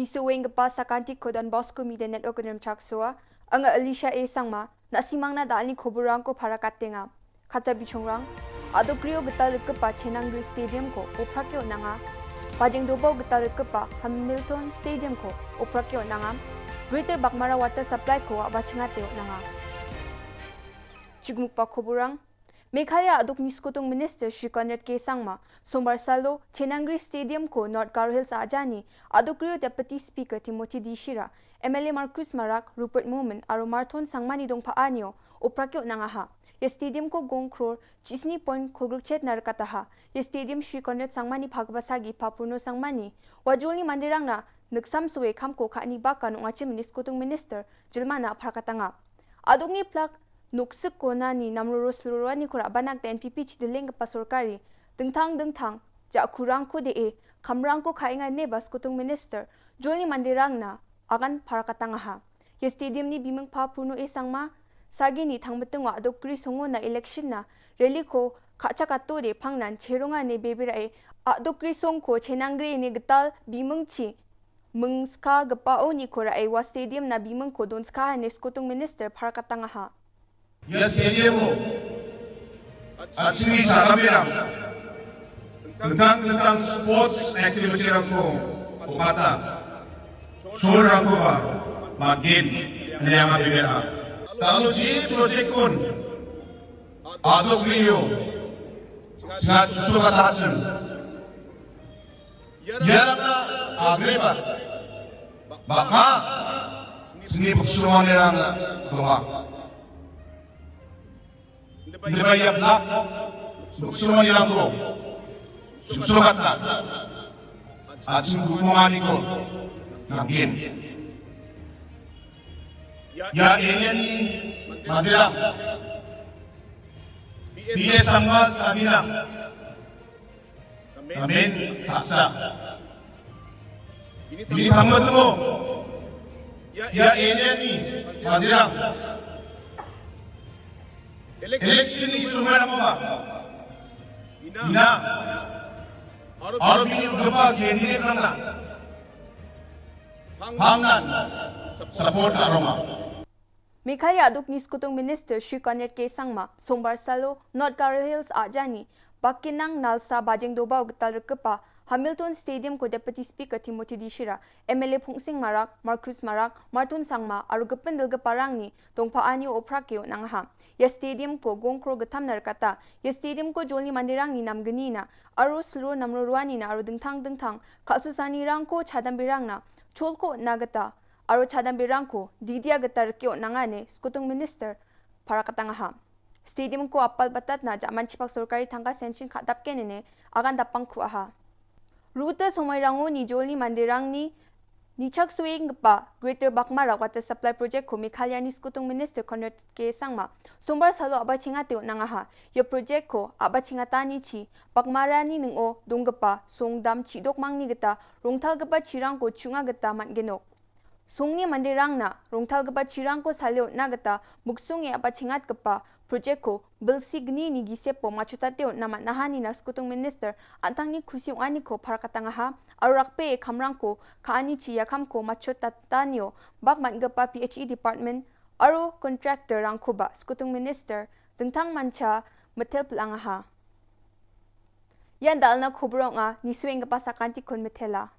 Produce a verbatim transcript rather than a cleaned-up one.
Nisoenggipa sakantiko Don Bosco Media Network rimchaksoa. Anga Alicia A Sangma, na·simangna da·alni koborangko parakatenga. Kata bichongrang, Adokgrio gital rikgipa Chenanggri Stadium-ko oprake on·anga. Bajengdobao gital rikgipa Hamilton Stadium-ko oprake on·anga. Greater Baghmara Water Supply-ko a·bachengate on·anga. Chigmukba koborang, Meghalaya a·dokni skotung minister Shri Conrad K Sangma, Sombar salo Chenanggri Stadium-ko North Garo Hills a·jani Adokgrio Deputy Speaker Timothy D Shira, M L A Marcus Marak, Rupert Momin aro Marthon Sangmani dongpa·anio oprake on·angaha. Ia stadium-ko gong kror chisni point kolgrikchetna rikataha. Ia stadium Shri Conrad Sangmani pagipa sagi Papurno Sangmani wajolni manderangna niksamsoe kamko ka·ani baka ong·achim ine skotung minister jilmana aparkatanga. A·dokni plak noksik gonani namroro silroaniko ra·bana gita N P P chidilenggipa sorkari dingtang dingtang ja·kurangko de·e kamrangko ka·enga ine ba skotung minister jolni manderangna agan parakatangaha. Ia stadium-ni bimingpa Purno A Sangma sagini tangmitingo Adokgri songona election-na rally-ko ka·chakatode pangnan cheronga ine beberae Adokgri songko Chenanggri ine gital bimingchi mingskagipao niko ra·e ua stadium-na bimingko donskaha ine skotung minister parakatangaha. Ia stadium-o an·chingni chadamberang dingtang dingtang sports activity-rangko ong·ata cholrangkoba man·gen ine anga bebera. Dalo je project-kon Adokgrio sna susugatachim. Iarangna agreba bang·a chingni buksuronganirang donga. Indiba ia blak buksuronganirangko susugatna an·ching ku·monganiko nanggen. Ia area-ni manderang P A Sangma sabina namen ta·sa. Bini tangmitingo ia area-ni manderang election-ni somoirangoba ina aro bini on·gipa candidate-rangna pangnan support ka·ronga. Meghalaya a·dokni skotung minister Shri Conrad K Sangma, Sombar salo North Garo Hills a·jani Bakinang Nalsa Bajengdobao gital rikgipa Hamilton Stadium-ko Deputy Speaker Timothy D Shira, M L A Pongsing Marak, Marcus Marak, Marthon Sangma aro gipin dilgiparangni dongpa·anio oprake on·angaha. Ia stadium-ko gong kror gittamna rikata. Ia stadium-ko jolni manderangni namgnina aro silro namro roanina aro dingtang dingtang kal·susanirangko chadamberangna cholko on·na gita aro chadamberangko didia gita rike on·anga ine skotung minister parakatangaha. Stadium-ko apal batatna ja·manchipak sorkari tangka sanction ka·dapgen ine agan dapang ku·aha. Ruta somoirango nijolni manderangni nichaksoenggipa Greater Baghmara Water Supply Project-ko Meghalayani skotung minister Conrad K Sangma Sombar salo a·bachengate on·angaha. Ia project-ko a·bachengatanichi Baghmarani ning·o donggipa song dam chidokmangni gita rongtalgipa chirangko chu·nga gita man·genok. Songni manderangna rongtalgipa chirangko sale on·na gita miksonge a·bachengatgipa project-ko bilsi gnini gisepo matchotate on·na man·aha ine skotung minister an·tangni kusi ong·aniko parakatangaha aro rakbee kamrangko ka·anichi ia kamko matchotatanio bak man·gipa P H E department aro contractor-rangkoba skotung minister dingtangmancha mitel pil·angaha. Ian dal·na kobor ong·a, nisoenggipa sakantikon mitela.